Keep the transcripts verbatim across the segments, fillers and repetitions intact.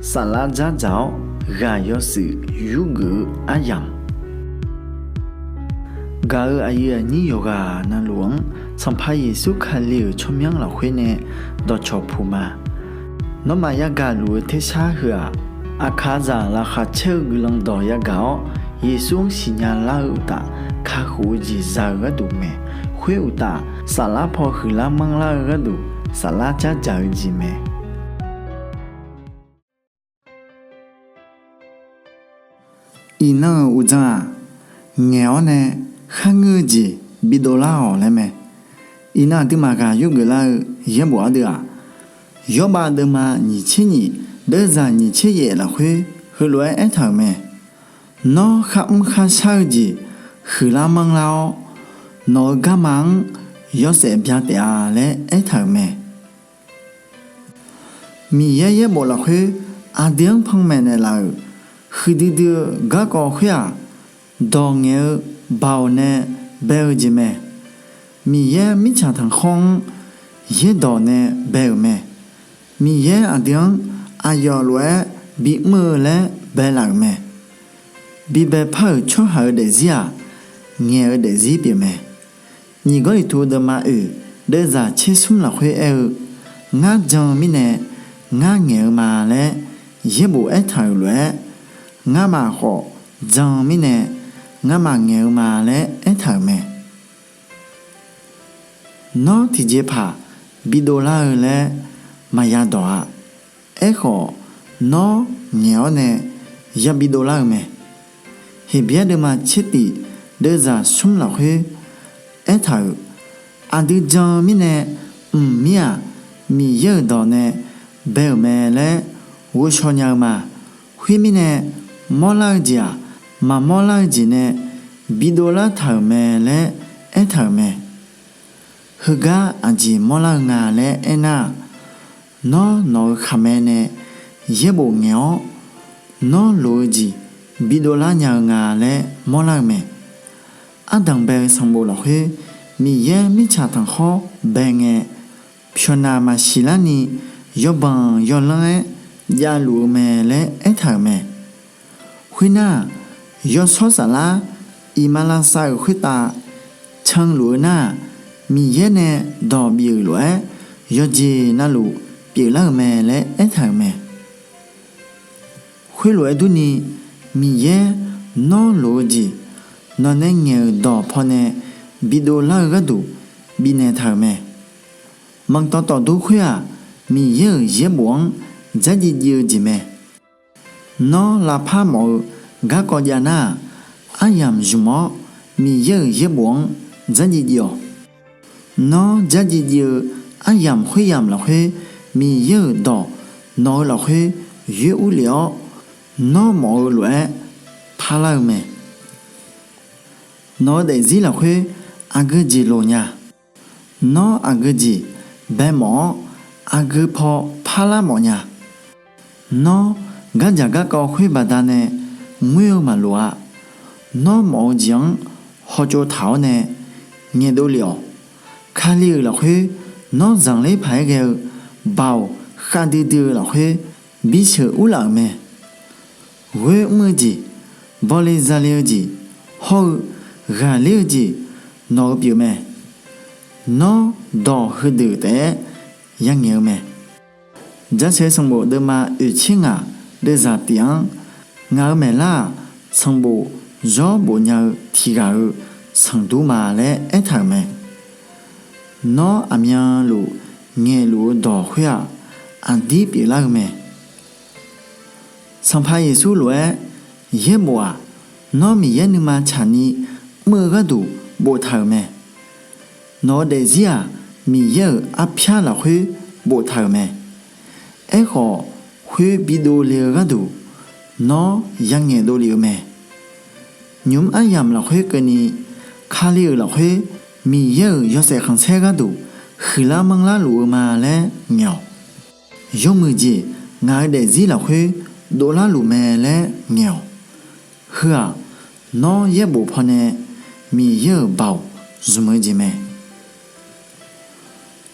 Saflar dzardzaq-awr ghaq yawshuif yurgeuf-eu aryamq, gaq-euq aqyuif aqnyir yawqghaq navluf-anr Sanqpaq Yeqsur Kali-euq tsawrmyanr lafkhoer nae dawqcawq puq ma. Nawmaf yagaq luf-eu tersar heu-aq, aqkaqzaq laqkhaq caer-eu guiqlanq dawq yagaq-awr, Yeqsur-anr siqnya lar-eu uqtaf, kakhof-eu jeq za-eu gharduq mae. Khoer uqtaf, saflar paw huiqlar manrlar-eu gharduq, saflar dzardzaq-eu jeq mae. Iqnan-euq uqdzan-aq, ngaeq-awr nae kharngeur-eu jeq bidov lar-awq laer mae. Iqnan aqduimaf ghaq yurgeuf lar-eu yaerbof ardeuv-aq, Yawrbav deuvma nyiqtser nyif deuvzaq nyiqtser yaef lafkhoer heulof-aer aertaq-euq mae. Nawr kharmr kharshar-eu jeq huiqlar manrlar-awr, nawq-eu garma-anr yawshaef bya taef-a laer aertaq-euq mae. Miqyaer yaerbof lafkhoer aqdui-anr panmaeq naeqlaf-euq huiqdui dui-eu garkawv khoer-aq, dawq ngaeq-eu baoq nae bae-eu jeq mae. Miqyaer mirtsaq tanqkhawr-anr yaerdawq nae bae-euq mae. Miqyaer aqdui-anr aqyawf lof-aer bimr-eu laer baelaf-euq mae. Bibae par-euq tsawrhaq-eu daefzir-aq, ngaeq-eu daefzir pyeufmae. Nyiq Gawrliqtu deuvma oeq deuvzaq tsersmr lafkhoer aer-eu, Ngar jan-eu mirnae ngar ngaeq-eu ma laer yaerbof aertaq-euq lof-aer, ngamaf khawf jan-eu mirnae ngamaf ngaeq-eu ma laer aertaq-euq mae. Nawr tiqjeqpaq bidov lar-eu laer maqya dawq-a. Aerkhawf, nawr ngaeq-awr nae yabi dovlar-eu mae. Heqbyaer deuvma tsertif deuvzaq smr lafkhoer aertaq-euq, aqdui jan-eu mirnae mqmir-aq, Miqyaer-euq dawq nae bae-euq mae laer ghovshaw nya-eu ma. Khoermirnae, mawrlar-eu jeq-aq, maqmawr lar-eu jeq nae bidov lartaq-euq mae laer aertaq-euq mae. Heugar aqjeq mawrlar-eu nga laer aernar-aq, nawr nawq-eu khaqmae nae yaerbof ngaeq-awr, nawr loq-eu jeq bidov lar nya-eu nga laer mawrlar-eu mae. Ardanq bae-eu sanqbof lafkhoer Miqyaer mirtsaq tanqkhawr bae ngae, pyawqnaq maqsiq larni yawbanq yawlanr-aer javluf-eu mae laer aertaq-euq mae. Khoernar-aq, yawshawr saflar iqmalavshav-euq khoertav canluf-eu nar-aq, Miqyaer nae dawq bif-euq lof-aer yawqjeq navluf pyeuflar-euq mae laer aertaq-euq mae. Khoerlof-aer durni, Miqyaer nawr loq-eu jeq nawqnae ngaeq-euq dawq pawnae bidov lar-eu gharduq bifnaeq taq-euq mae. Manqtawf tawfdur khoer-aq, Miqyaer-euq yaerbof-anr dzardziv dziv-eu jeq mae. Nawr lavpar mawf-eu garkawv jav nar-aq, aryamq zmq-awr Miqyaer-euq yaerbof-anr dzardziv dziv-awq. Nawr dzardziv dziv-eu aryamq khoeryamq lafkhoer Miqyaer-euq dawq nawq-eu lafkhoer yoer urlef-awr, nawr mawf-eu lof-aer parlar-eu mae. Nawq-eu daefzir lafkhoer aqgeu jeq loq nya. Nawr aqgeu jeq baemawf-awr, aqgeu paw parlar mawf nya. Nawr gardzaq garkawv khoer baqdanae ngoer-eu maqloq-a. Nawr mawf-eu jeq-anr hawtsov taq-awr nae ngaeqdov lef-awq. Kali-euq lafkhoer nawr zanqler paq-aer ghae-eu baoq khavdui dui-eu lafkhoer bisheuq urlaf-euq mae. Ghoer mr-eu jeq, bawle zale-eu jeq, hawr-eu ghaqler-eu jeq nawq-eu pyeufmae. Nawr dawq heudeuq taef-aer yangaeq-eu mae. Jasheuq sanqbof deuvma oeqtser ngaq deuvzaq tif-anr, ngaq-euq maeqlar-aq, sanqbof zawr bofnya-eu tiqghaq-eu sanqdur ma laer aertaq-euq mae. Nawr aqmyanluf ngaeqluf-eu dawq khoer-aq, aqdir pyeuflar-eu mae. Sanqpaq Yeqsur lof-aer, yaerbof-aq, nawr Miqyaer nuima tsaqni mr-eu gharduq boftaq-euq mae. Nawq-eu daefzir-aq, Miqyaer-euq arpyar lafkhoer boftaq-euq mae. Aerkhawf, khoer bidov le-eu gharduq nawr yangaeq dovlef-eu mae. Nymq-mr aryamq lafkhoer keuvni, Kali-euq lafkhoer Miqyaer-euq yawshaef khanqsaer gharduq huiqlar manrlar luf-eu ma laer ngaeq-awq. Yawmuiq jeq ngaq-eu daefzir lafkhoer dovlar luf mae laer ngaeq-awq. Heu-aq, nawr yaerbof pawnae Miqyaer-euq baoq zmq-eu jeq mae.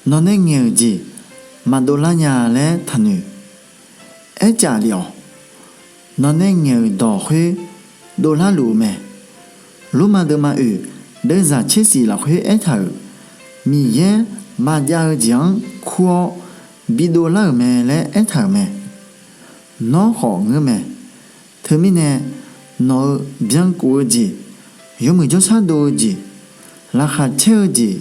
Nawqnae ngaeq-euq jeq maqdov lar nya laer taqnoeq. aercaf lef-awq. Nawqnae ngaeq-euq dawq khoer dovlar luf-eu mae. Lormav deuvma oeq deuvzaq tser shif lafkhoer aertaq-euq, Miqyaer maqjav-eu jeq-anr kur-awr bidov lar-euq mae laer aertaq-euq mae. Nawr khawf ngeur mae. Teumirnae nawq-eu byankuf-eu jeq, yawmuiq jawrshar dov-eu jeq, laqkhaq caer-eu jeq,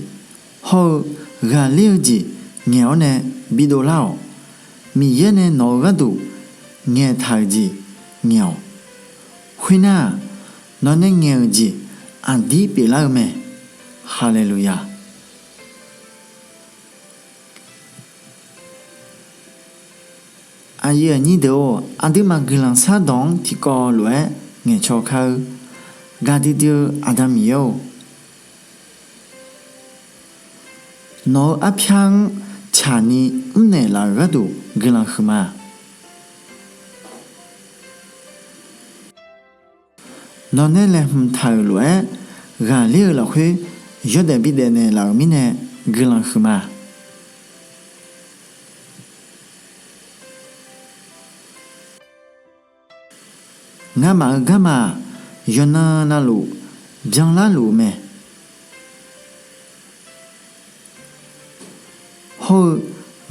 hawr-eu ghaqler-eu jeq ngaeq-awr nae bidov lar-awq. Miqyaer nae nawq-eu gharduq ngaeqtaq-euq jeq ngaeq-awq. Khoernar-aq, nawqnae ngaeq-euq jeq aqdir pyeuflar-eu mae. Haleluya! Aqyuif aqnyir deuq-or, aqduimaf guiqlanq shardawq-anr tiqkawv lof-aer ngaeqcaw kar-eu gaqdui dui-eu Aqda Miqyaer-or, nawq-eu arpyar-anr tsaqni mrnaeq laf-euq gharduq guiqlanq huiqma. Nawqnae laeqhmq taq-euq lof-aer ghaqler-eu lafkhoer yawdaef bidaef naeqlaf-euq mirnae guiqlanq huiqma. Ngamaf-eu garma-aq, yawqnan navluf byanlar luf-eu mae. Hawr-eu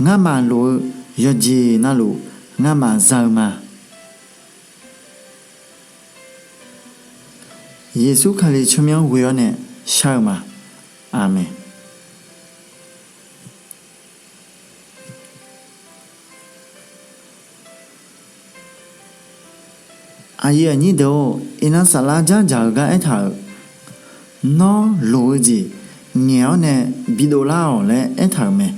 ngamaf lof-eu yawqjeq navluf ngamaf za-eu ma. Yeqsur Kali tsawrmyanr ghoe-awr nae shar-eu ma. Aqmeq. Aqyuif aqnyir deuq-or, iqnan saflar jardzaq-eu gar aertaq-euq, Nawr loq-eu jeq ngaeq-awr nae bidov lar-awq laer aertaq-euq mae.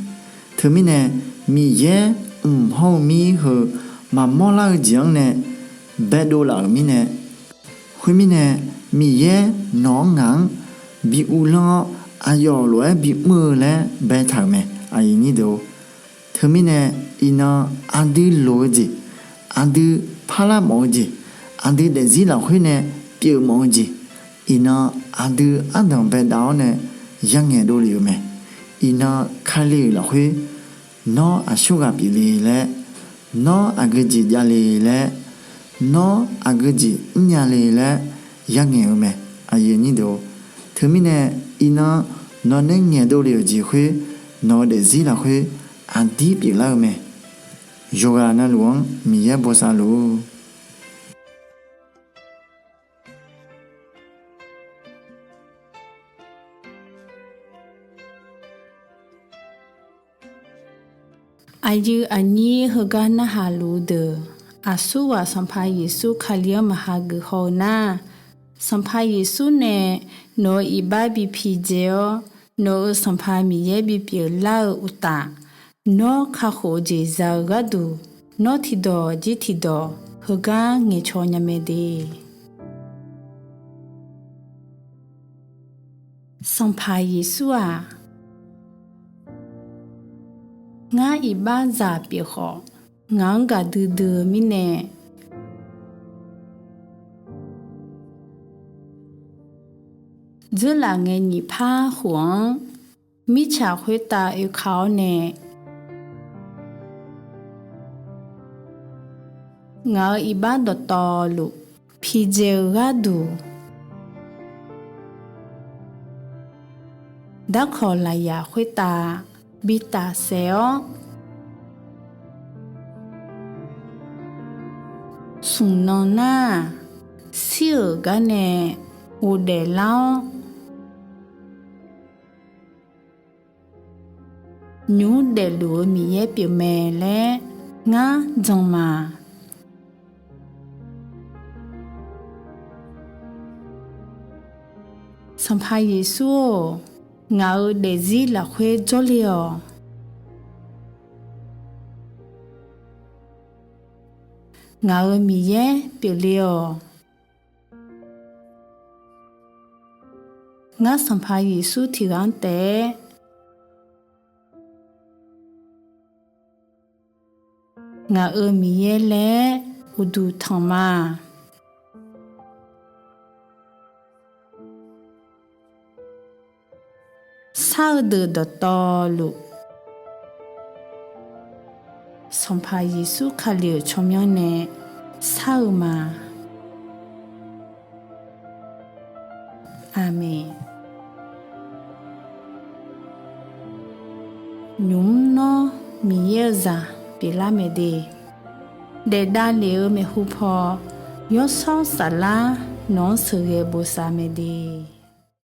Teumirnae Miqyaer mq hawr-eu mir heu maqmawr lar-eu jeq-anr nae baedov laf-euq mirnae, khoermirnae Miqyaer nawq-anr ngaq-anr bi uvlanr-awr aqyawf lof-aer bimr-eu laer baetaq-euq mae. Aqyuif aqnyir deuq-or, teumirnae iqnan aqdui loq-eu jeq, aqdui parlar mawf-eu jeq, aqdui daefzir lafkhoer nae pyeuf mawf-eu jeq, iqnan aqdui ardanq baedav-awr nae yangaeq dovlef-euq mae. Iqnan Kali-euq lafkhoer Nawr aqsurghaq pyeufle laer, Nawr aqgeu jeq javle laer, Nawr aqgeu jeq mrnya le laer yangaeq-eu mae. Aqyuif aqnyir deuq-or, teumirnae iqnan nawqnae ngaeqdov lef-euq jeq khoer nawq-eu daefzir lafkhoer aqdir pyeuflar-eu mae. Yawqghaq navluf-anr Miqyaer bosav luf-ur. Aqyuif aqnyir heugar narhaq luf-eu deuq, aqsurghaq Sanqpaq Yeqsur Kali-anr maqha geuf haw-eu nar, Sanqpaq Yeqsur nae nawq-euq iqbax bi pidzae-awr, nawq-euq Sanqpaq Miqyaer bipyeuf lar-eu uqtaf, nawr kakhof-eu jeq za-eu gharduq, nawr tiqdawq jir tiqdawq heugar ngaeqcaw nya mae de. Sanqpaq Yeqsur-aq, ngar iqbaxzaq pyeuf khawf, ngaq-anr gaqdui dui-eu mirnae, dzeurlaf ngae nyiq par khof-anr mirtsaq khoertav oeka-awr nae, ngaq-euq iqbax dawqtawvluf pidzae-eu gharduq, darkawq lafyaq khoertav bi tafsaef-awr, smq nan nar-aq, shir-euq gar nae ghofdaef lar-awr, nymr daefluf-eu Miqyaer pyeufmae laer ngar jan ma. Sanqpaq Yeqsur-or, ngaq-euq daefzir lafkhoer jawrle-awq. Ngaq-euq Miqyaer pyeufle-awq. Ngar Sanqpaq Yeqsur tiqghaq-anr taef-aer ngaq-euq Miqyaer laer uqduq tanq ma. Shar-eu deuq dawqtawvluf, Sanqpaq Yeqsur Kali-euq tsawrmyanr nae shar-eu ma. Aqmeq. Nymq mr nawr Miqyaer-eu zaq pyeuflar mae de, daef davlef-eu maeqhu paw yawshawr saflar nawq-anr sheuqghae bosav mae de.